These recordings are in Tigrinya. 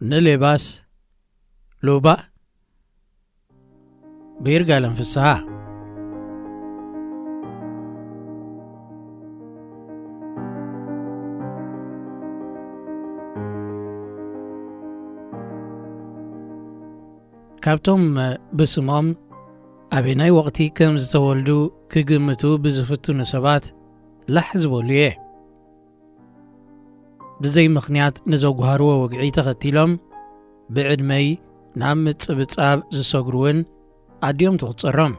ንሌባስ ሉባእ ብይርጋለም ፍስሃ። ካብቶም ብስሞም ኣበናይ ወቕቲ ከም ዝተወልዱ ክግምቱ ብዝፍትኑ ሰባት ላሕ ዝበሉ እየ። ብዘይ ምኽንያት ንዘጉሃርዎ ወግዒ ተኸቲሎም ብዕድመይ ናብ ምጽብጻብ ዝሰግሩ እውን ኣድዮም ትቑጸሮም።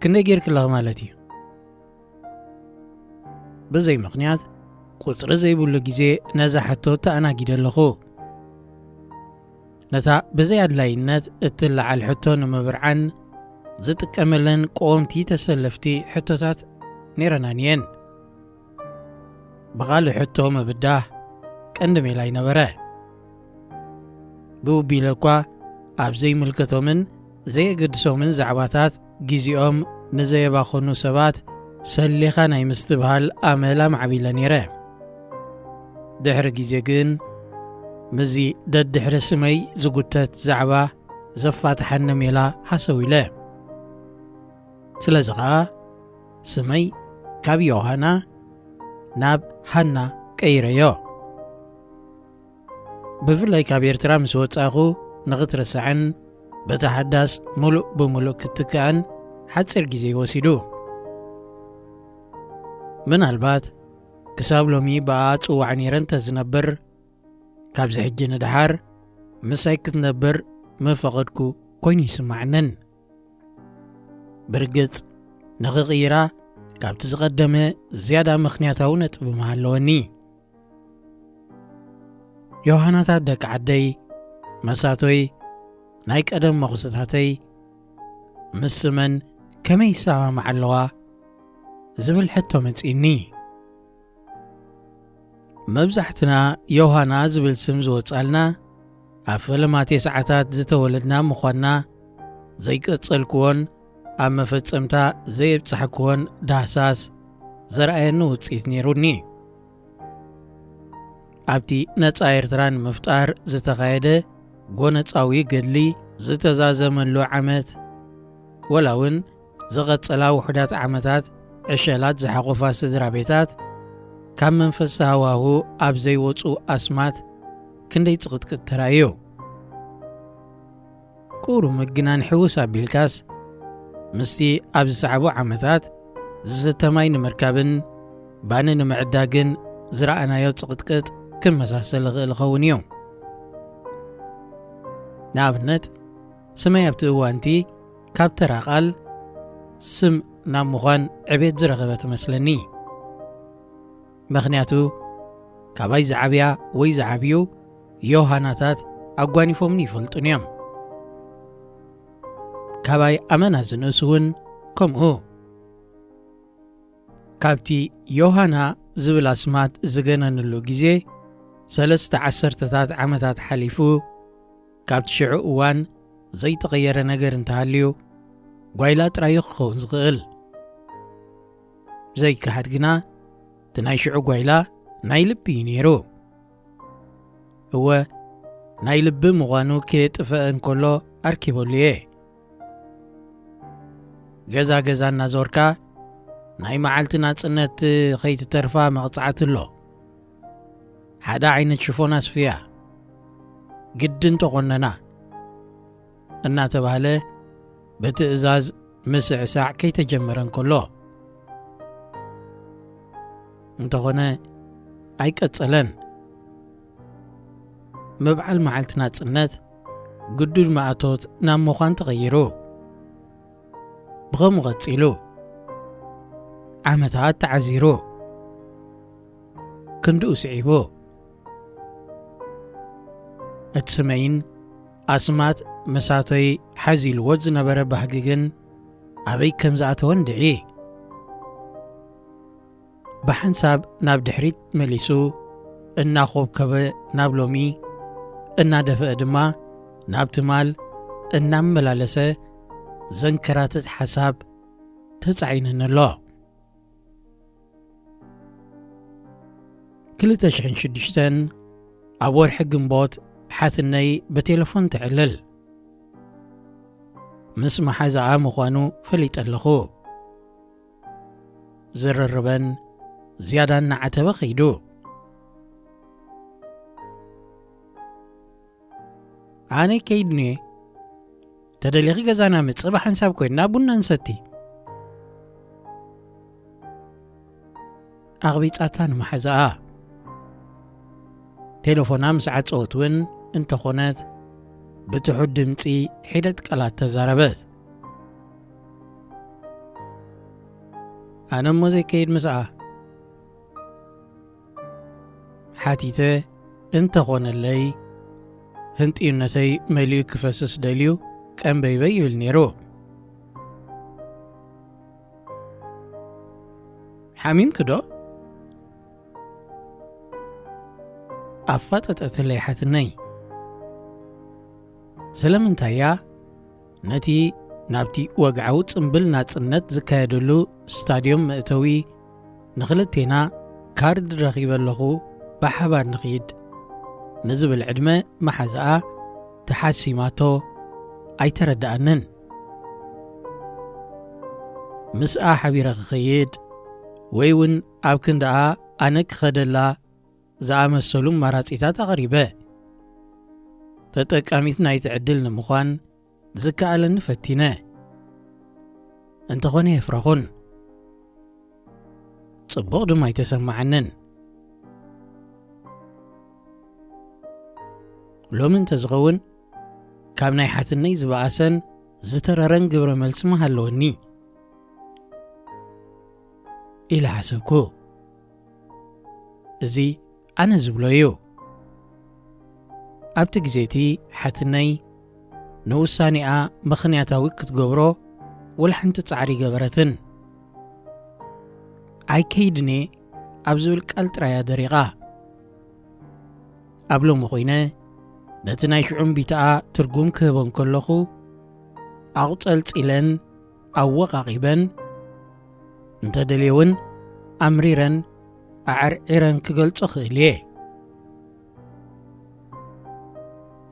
ክንደይ ጌርክለኽ ማለት እዩ? ብዘይ ምኽንያት ቁጽሪ ዘይብሉ ግዜ ነዛ ሕቶ ተኣናጊደ ኣለኹ። ነታ ብዘይ ኣድላይነት እትለዓል ሕቶ ንምብርዓን ዝጥቀመለን ቀወምቲ ተሰለፍቲ ሕቶታት ነይረናን እየን። ብኻልእ ሕቶ ምብዳህ ቀንዲ ሜላ ይነበረ። ብውቢለ እኳ ኣብ ዘይምልከቶምን ዘየገድሶምን ዛዕባታት ግዜኦም ንዘየባኸኑ ሰባት ሰሊኻ ናይ ምስትብሃል ኣመል ኣማዕቢለ ነይረ። ድሕሪ ግዜ ግን ምስዚ ደድሕሪ ስመይ ዝጉተት ዛዕባ ዘፋትሓኒ ሜላ ሃሰው ኢለ። ስለዚ ኸኣ ስመይ ካብ ዮሃና ናብ ሃና ቀይረዮ። ብፍላይ ካብ ኤርትራ ምስ ወጻእኹ ንኽትርስዕን በታ ሓዳስ ምሉእ ብምሉእ ክትትክኣን ሓጺር ግዜ እዩ ወሲዱ። ምናልባት ክሳብ ሎሚ ብኣ ጽዋዕ ነይረ እንተ ዝነብር፣ ካብዚ ሕጂ ንደሓር ምሳይ ክትነብር ምፈቐድኩ ኮይኑ ይስማዓንን። ብርግጽ ንኽቕይራ ካብቲ ዝቐደመ ዝያዳ ምኽንያታዊ ነጥቢ ምሃለወኒ። ዮሃናታት ደቂ ዓደይ፣ መሳቶይ፣ ናይ ቀደም መኹስታተይ ምስ ስመን ከመይ ይሰማማዓ ኣለዋ ዝብል ሕቶ መጺእኒ። መብዛሕትና ዮሃና ዝብል ስም ዝወጻልና ኣብ ፈለማቴ ሰዓታት ዝተወለድና ምዃንና ዘይቀጸልክዎን ኣብ መፈጸምታ ዘየብጻሕክዎን ዳህሳስ ዘርኣየኒ ውጽኢት ነይሩኒ። ኣብቲ ነጻ ኤርትራ ንምፍጣር ዝተኻየደ ጎነጻዊ ገድሊ ዝተዛዘመሉ ዓመት፣ ወላ እውን ዝቐጸላ ውሑዳት ዓመታት ዕሸላት ዝሓቖፋ ስድራ ቤታት፣ ካብ መንፈስ ሃዋሁ ኣብ ዘይወጹ ኣስማት ክንደይ ጽቕጥቅጥ ተራእዩ። ቁሩብ ምግናን ሕውስ ኣቢልካስ፣ ምስቲ ኣብ ዝሰዕቡ ዓመታት ዝስተ ማይ ንምርካብን ባኒ ንምዕዳግን ዝረኣናዮ ጽቕጥቅጥ ክመሳሰል ይኽእል ይኸውን እዩ። ንኣብነት፣ ስመይ ኣብቲ እዋንቲ ካብ ተራ ቃል ስም ናብ ምዃን ዕቤት ዝረኸበ ትመስለኒ። ምኽንያቱ፣ ካባይ ዝዓብያ ወይ ዝዓብዩ ዮሃናታት ኣጓኒፎምኒ ይፈልጡን እዮም። ካባይ ኣመና ዝንእሱ እውን ከምኡ። ካብቲ ዮሃና ዝብል ኣስማት ዝገነንሉ ግዜ ሰለስተ ዓሰርተታት ዓመታት ሓሊፉ፣ ካብቲ ሽዑ እዋን ዘይተቐየረ ነገር እንተሃልዩ፣ ጓይላ ጥራዩ ክኸውን ዝኽእል። ዘይከሓድ ግና፣ እቲ ናይ ሽዑ ጓይላ ናይ ልቢ እዩ ነይሩ። እወ፣ ናይ ልቢ ምዃኑ ከየጥፈአ እንከሎ ኣርኪበሉ እየ። ገዛ ገዛ እናዞርካ፣ ናይ መዓልቲ ናጽነት ከይትተርፋ መቕጻዕቲ ኣሎ። ሓደ ዓይነት ሽፎን ኣስፍያ፣ ግድን ተቖነና እናተባህለ ብትእዛዝ ምስዕሳዕ ከይተጀመረ እንከሎ፣ እንተኾነ ኣይቀጸለን። ምብዓል መዓልቲ ናጽነት ግዱድ ማእቶት ናብ ምዃን ተቐይሩ። ብኸምኡ ቀጺሉ። ዓመታት ተዓዚሩ። ክንድኡ ስዒቡ። እቲ ስመይን ኣስማት መሳቶይ ሓዚልዎ ዝነበረ ባህጊ ግን ኣበይ ከም ዝኣተወ እንድዒ። ብሓንሳብ ናብ ድሕሪት መሊሱ እናኾብከበ ናብ ሎሚ፣ እናደፍአ ድማ ናብ ትማል እናመላለሰ ዘንከራትት ሓሳብ ተጻዒኑኒ ኣሎ። ክልተ ሽሕን ሽዱሽተን ኣብ ወርሒ ግንቦት ሓትነይ ብቴሌፎን ትዕልል። ምስ መሓዛኣ ምዃኑ ፈሊጠ ኣለኹ። ዝርርበን ዝያዳ እናዓተበ ኸይዱ። ኣነ ከይድንየ፣ ተደሊኺ ገዛና ምጽእ፣ ብሓንሳብ ኮይንና ቡና ንሰቲ። ኣቕቢጻታ ንመሓዛኣ። ቴሌፎና ምስ ዓጸወት እውን እንተኾነት ብትሑት ድምጺ ሒደት ቃላት ተዛረበት። ኣነ እሞ ዘይከይድ ምስኣ ሓቲተ እንተኾነለይ፣ ህንጥዩነተይ መሊኡ ክፈስስ ደልዩ ቀንበይበይ ይብል ነይሩ። ሓሚምኪ ዶ? ኣፋጠጠትለይ ሓትነይ። ስለምንታይ እያ ነቲ ናብቲ ወግዓዊ ጽምብል ናጽነት ዝካየደሉ ስታድዮም መእተዊ ንኽልቴና ካርድ ረኺበ ኣለኹ፣ ብሓባር ንኺድ ንዝብል ዕድመ መሓዛኣ ተሓሲማቶ ኣይተረድኣንን። ምስኣ ሓቢረ ክኸይድ ወይ እውን ኣብ ክንድኣ ኣነ ክኸደላ ዝኣመሰሉ ኣማራጺታት ኣቕሪበ። ተጠቃሚት ናይቲ ዕድል ንምዃን ዝከኣለኒ ፈቲነ። እንተኾነ የፍረኹን። ጽቡቕ ድማ ኣይተሰማዓንን። ሎሚ እንተዝኸውን ካብ ናይ ሓትነይ ዝበኣሰን ዝተረረን ግብረ መልሲ ምሃለወኒ ኢለ ሓሰብኩ። እዚ ኣነ ዝብሎ እዩ። ኣብቲ ግዜ እቲ ሓትነይ ንውሳኔኣ ምኽንያታዊ ክትገብሮ ወላ ሓንቲ ጻዕሪ ገበረትን። ኣይከይድን እየ ኣብ ዝብል ቃል ጥራይ እያ ደሪቓ። ኣብ ሎሚ ኮይነ ነቲ ናይ ሽዑ እምቢታኣ ትርጉም ክህቦ እንከለኹ ኣቑጸልጺለን ኣወቓቒበን፣ እንተደልየ እውን ኣምሪረን ኣዐርዒረን ክገልጾ ክእል እየ።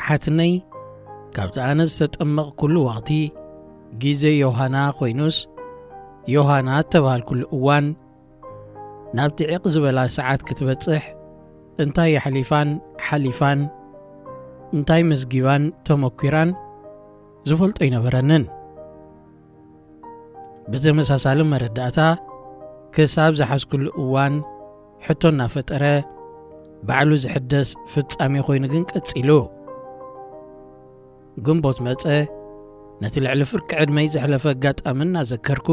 ሓትነይ ካብቲ ኣነ ዝተጠመቕኩሉ ወቕቲ ግዜ ዮሃና ኮይኑስ ዮሃና እተባህልኩሉ እዋን ናብቲ ዕቕ ዝበላ ሰዓት ክትበጽሕ እንታይ ኣሕሊፋን ሓሊፋን እንታይ መዝጊባን ተመኲራን ዝፈልጦ ኣይነበረንን። ብተመሳሳሊ መረዳእታ ክሳብ ዝሓዝኩሉ እዋን ሕቶ እናፈጠረ ባዕሉ ዝሕደስ ፍጻሜ ኮይኑ ግን ቀጺሉ። ግንቦት መጸ፣ ነቲ ልዕሊ ፍርቂ ዕድመይ ዘሕለፈ ኣጋጣሚ እናዘከርኩ፣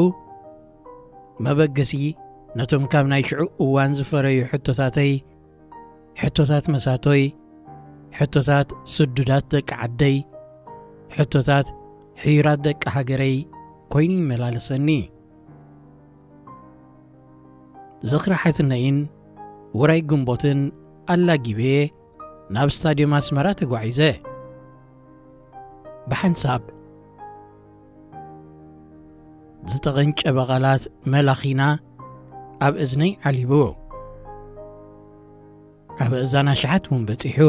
መበገሲ ነቶም ካብ ናይ ሽዑ እዋን ዝፈረዩ ሕቶታተይ፣ ሕቶታት መሳቶይ፣ ሕቶታት ስዱዳት ደቂ ዓደይ፣ ሕቶታት ሕዩራት ደቂ ሃገረይ ኮይኑ ይመላለሰኒ። ዝኽሪ ሓትነይን ውራይ ግንቦትን ኣላጊበ ናብ ስታድዮም ኣስመራ ተጓዒዘ። ብሓንሳብ ዝተቐንጨበ ቃላት መላኺና ኣብ እዝነይ ዓሊቡ። ኣብ እዛና ሸሓት እውን በጺሑ።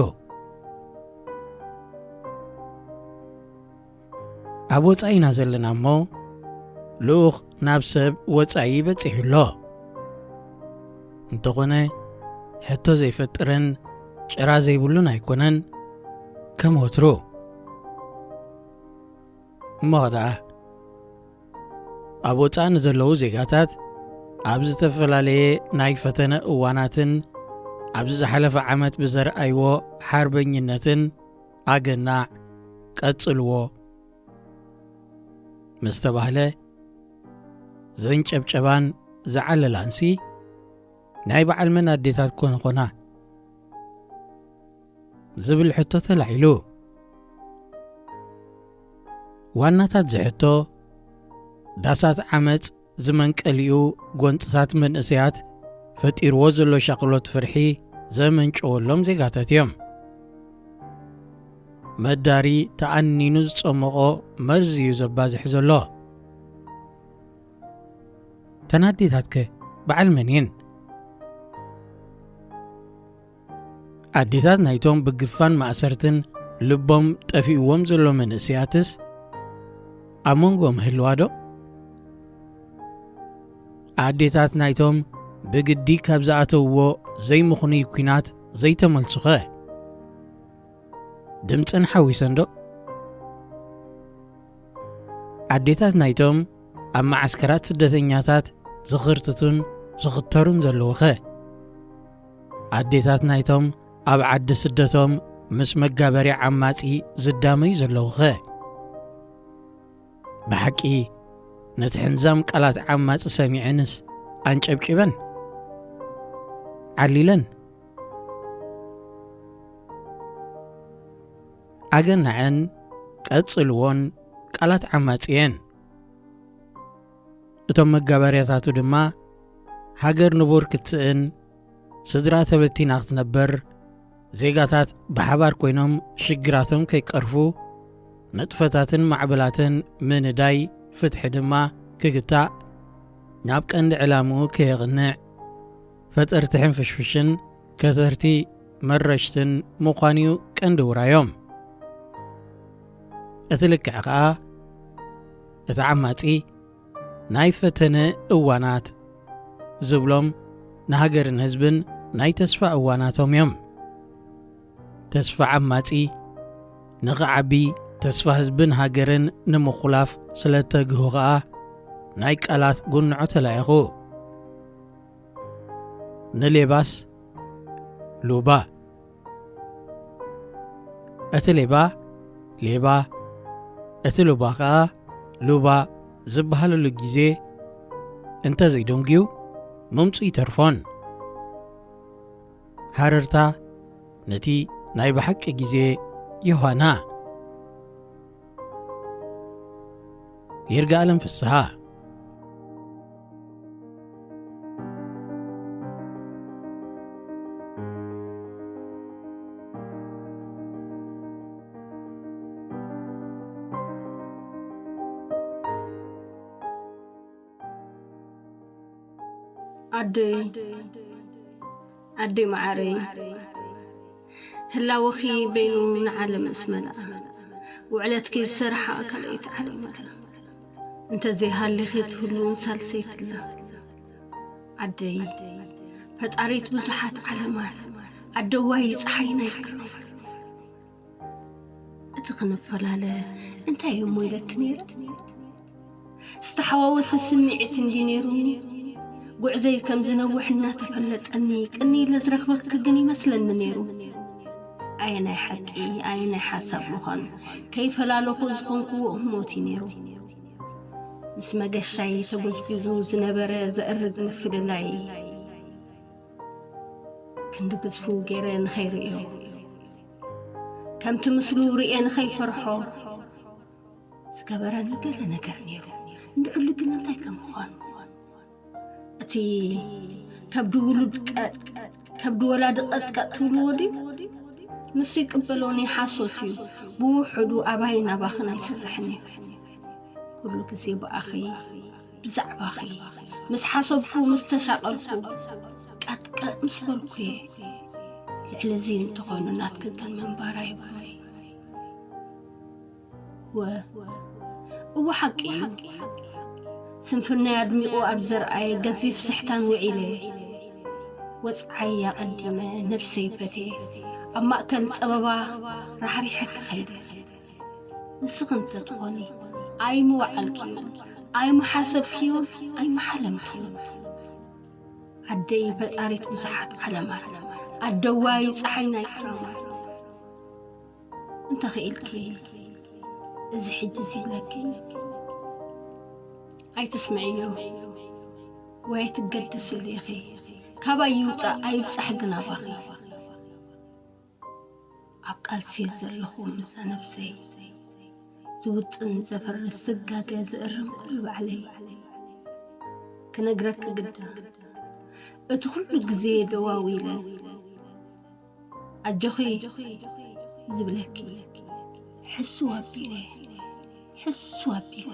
ኣብ ወጻኢ ኢና ዘለና እሞ፣ ልኡኽ ናብ ሰብ ወጻኢ በጺሑ ኣሎ። እንተኾነ፣ ሕቶ ዘይፈጥርን ጭራ ዘይብሉን ኣይኮነን፣ ከም ወትሩ። እሞ ደኣ፣ ኣብ ወጻኢ ንዘለዉ ዜጋታት፣ ኣብ ዝተፈላለየ ናይ ፈተነ እዋናትን ኣብዚ ዝሓለፈ ዓመት ብዘርኣይዎ ሓርበኝነትን ኣገናዕ፣ ቀጽልዎ ምስ ተባህለ፣ ዘንጨብጨባን ዝዓለላንሲ ናይ በዓል መን ኣዴታት ኮን ኾና? ዝብል ሕቶ ተላዒሉ። ዋናታት ዝሕቶ፣ ዳሳት ዓመጽ ዝመንቀሊኡ ጎንጽታት መንእሰያት ፈጢርዎ ዘሎ ሻቕሎት ፍርሒ ዘመንጨወሎም ዜጋታት እዮም። መዳሪ ተኣኒኑ ዝጸመቖ መርዚ እዩ ዘባዝሕ ዘሎ። ተን ኣዴታትከ በዓል መን እየን? ኣዴታት ናይቶም ብግፋን ማእሰርትን ልቦም ጠፊእዎም ዘሎ መንእሰያትስ ኣብ መንጎኦም ህልዋ ዶ? ኣዴታት ናይቶም ብግዲ ካብ ዝኣተውዎ ዘይምኽኑይ ኲናት ዘይተመልሱኸ? ድምፀን ሓዊሰን ዶ? ኣዴታት ናይቶም ኣብ መዓስከራት ስደተኛታት ዝኽርትቱን ዝኽተሩን ዘለዉኸ? ኣዴታት ናይቶም ኣብ ዓዲ ስደቶም ምስ መጋበሪ ዓማጺ ዝዳመዩ ዘለዉኸ? ብሓቂ ነቲ ሕንዛም ቃላት ዓማጺ ሰሚዐንስ ኣንጨብጭበን? ዓሊለን? ኣገናዐን ቀጽልዎን ቃላት ዓማጺ እየን። እቶም መጋበርያታቱ ድማ ሃገር ንቡር ክትስእን፣ ስድራ ተበቲና ክትነብር፣ ዜጋታት ብሓባር ኮይኖም ሽግራቶም ከይቀርፉ፣ ንጥፈታትን ማዕበላትን ምንዳይ ፍትሒ ድማ ክግታእ፣ ናብ ቀንዲ ዕላምኡ ከየቕንዕ፣ ፈጠርቲ ሕንፍሽፍሽን ከተርቲ መረሽትን ምዃኑ'ዩ ቀንዲ ውራዮም። እቲ ልክዕ ከኣ እቲ ዓማጺ ናይ ፈተነ እዋናት ዝብሎም ንሃገርን ህዝብን ናይ ተስፋ እዋናቶም እዮም። ተስፋ ዓማጺ ንኽዓቢ ተስፋ ህዝብን ሃገርን ንምኹላፍ ስለ ተግሁ ከኣ ናይ ቃላት ጉንዖ ተላኢኹ። ንሌባስ ሉባ። እቲ ሌባ ሌባ፣ እቲ ሉባ ከኣ ሉባ ዝበሃለሉ ግዜ እንተ ዘይደንጉዩ ምምጹ ይተርፎን። ሃረርታ ነቲ ናይ ብሓቂ ግዜ ዮሃና። ይርጋኣለም ፍስሃ። ኣደይ ኣደይ መዓረይ፣ ህላወኺ በይኑ ንዓለም ምስ መልኣ፣ ውዕለትኪ ዝሰርሓ ካልኣይቲ ዓለም ኣላ። እንተዘይሃሊኺ ትህልውን ሳልሰይቲ ኣላ። ኣደይ ፈጣሪት ብዙሓት ዓለማት፣ ኣደዋይ ጸሓይ ናይ ክረማት። እቲ ክንፈላለ እንታይ እሞ ኢለኪ ነይረ? ዝተሓዋወሰ ስምዒት እንዲ ነይሩኒ። ጉዕዘይ ከም ዝነውሕ እናተፈለጠኒ ቅኒ ኢለ ዝረኽበኪ ግን ይመስለኒ ነይሩ። ኣየናይ ሓቂ ኣየናይ ሓሳብ ምዃኑ ከይፈላለኹ ዝኾንክዎ ህሞት እዩ ነይሩ። ምስ መገሻይ ተጎዝጒዙ ዝነበረ ዘእርግ ምፍልላይ ክንዲ ግዝፉ ገይረ ንኸይርእዮ፣ ከምቲ ምስሉ ርእየ ንኸይፈርሖ ዝገበረኒ ገለ ነገር ነይሩ። እንድዕሉ ግን እንታይ ከም ምዃኑ እቲ ከብዲ ውሉድ ቀጥ ከብዲ ወላዲ ቀጥቀጥ ትብልዎ ድዩ? ንሱ ይቅበሎኒ ሓሶት እዩ። ብውሕዱ ኣባይን ኣባኽን ኣይሰርሕን እዩ። ኩሉ ግዜ ብኣኺ ብዛዕባኺ ምስ ሓሰብኩ ምስ ተሻቐልኩ ቀጥቀጥ ምስ በልኩ እየ። ልዕሊ እዚ እንተኾይኑ ናትኪ ግን ምንባር ኣይብሉን። ወ እወ ሓቂ እዩ። ስንፍናይ ኣድሚቑ ኣብ ዘርኣየ ገዚፍ ስሕታን ውዒለ። ወጽዓይ ኣቐዲመ ነብሰይ ፈትየ ኣብ ማእከል ጸበባ ራሕሪሐ ክኸይደ። ንስኺ እንተትኾኒ ኣይምወዓልክዮን ኣይምሓሰብክዮን ኣይምሓለምክዮን። ኣደይ ፈጣሪት ብዙሓት ዓለማት ኣደዋይ ጸሓይ ናይ ክራማት። እንተኽኢልኪ እዚ ሕጂ ዝብለኪ ኣይትስምዕዮ ወይ ኣይትገደስሉ ኢኺ። ካባይ ይውጻእ ኣይብጻሕ ግን ኣባኺ ኣብ ቃልሲ ዘለኹ ምስዛ ነብሰይ ዝውጥን ዘፈርስ ዝጋገ ዝእርም ኩሉ ባዕለይ ክነግረኪ ግዳ እቲ ኩሉ ግዜ ደዋዊለ ኣጆኺ ዝብለኪ ሕስው ኣቢለ ሕስው ኣቢለ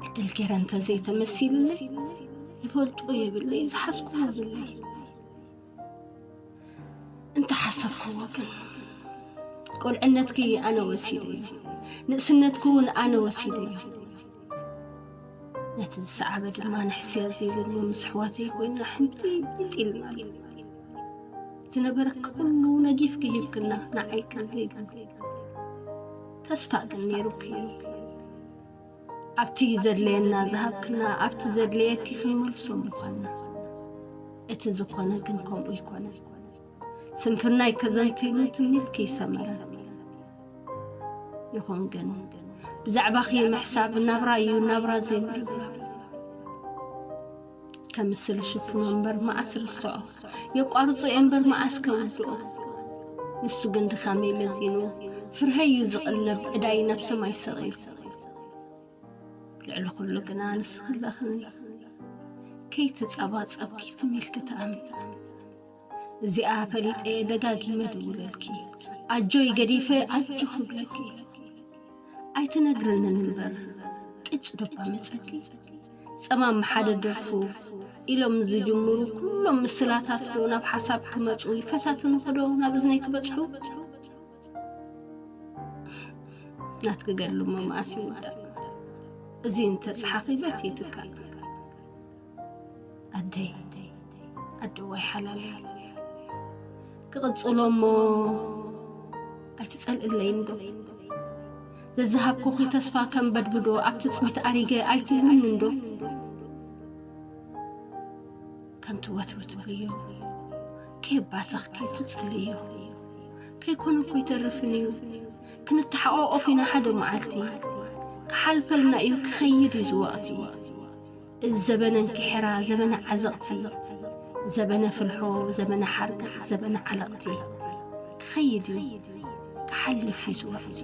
ዕድል ገይረ እንተዘይተመሲልለይ ዝፈልጦ የብለይ ዝሓዝኩዎ የብለይ። እንተሓሰብክዎ ግን፣ ቁልዕነትኪ ኣነ ወሲደዮ፣ ንእስነትኪ እውን ኣነ ወሲደዮ። ነቲ ዝሰዓበ ድማ ንሕስያ ዘይብሉ ምስ ኣሕዋተይ ኮይና ሕምቢጥ ኢልና። ዝነበረኪ ኩሉ ነጊፍኪ ሂብክና፣ ንዓይ ከ ዘይብሉ። ተስፋ ግን ነይሩኪ። ኣብቲ ዘድለየና ዝሃብክና፣ ኣብቲ ዘድለየኪ ክንመልሶ ምዃንና። እቲ ዝኾነ ግን ከምኡ ይኮነ። ስንፍናይ ከዘንቲሉ ትምኒትኪ ይሰመረ። ይኹን ግን፣ ብዛዕባኺ ምሕሳብ ናብራ እዩ፣ ናብራ ዘይምርብራብ። ከምስል ሽፍኖ እምበር መዓስ ርስዖ፣ የቋርጾ እየ እምበር መዓስ ከውድኦ። ንሱ ግን ድኻመይ መዚኑ፣ ፍርሀይ እዩ ዝቕለብ፣ ዕዳይ ናብ ሰማይ ሰቒሉ። ልዕሊ ኩሉ ግና ንስኺ ኣለኽኒ፣ ከይተጸባጸብኪ ትም ኢልኪ ተኣምኒ። እዚኣ ፈሊጠ ደጋጊመ ድውለልኪ፣ ኣጆይ ገዲፈ ኣጆ ክብለኪ። ኣይትነግርንን እምበር፣ ቅጭ ዶባ መጸኪ። ጸማም ሓደ ደርፉ ኢሎም ዝጅምሩ ኩሎም ምስላታት ዶ ናብ ሓሳብ ክመጹ ይፈታትኑ ዶ ናብ እዝነይ ክበጽሑ? ናትኪ ገድሊ እሞ መኣስ ይውዳእ? እዚ እንተጸሓኺ በቲ ይትካእ። ኣደይ፣ ኣደዋይ ሓላለይ፣ ክቕጽሎ እሞ ኣይትጸልእለይን ዶ? ዘዝሃብኩኺ ተስፋ ከም በድብዶ ኣብ ትጽቢት ኣሪገ ኣይትልምንን ዶ? ከምቲ ወትሩ ትብልዮ፣ ከየባተኽኪ ትጽልዮ። ከይኮነ እኮ ይተርፍን እዩ። ክንተሓቋቆፍ ኢና ሓደ መዓልቲ። ክሓልፈልና እዩ፣ ክኸይድ እዩ ዝወቕቲ። እዚ ዘበነ እንክሕራ፣ ዘበነ ዓዘቕቲ፣ ዘበነ ፍልሖ፣ ዘበነ ሓርገጽ፣ ዘበነ ዓለቕቲ። ክኸይድ እዩ፣ ክሓልፍ እዩ ዝወቕቲ።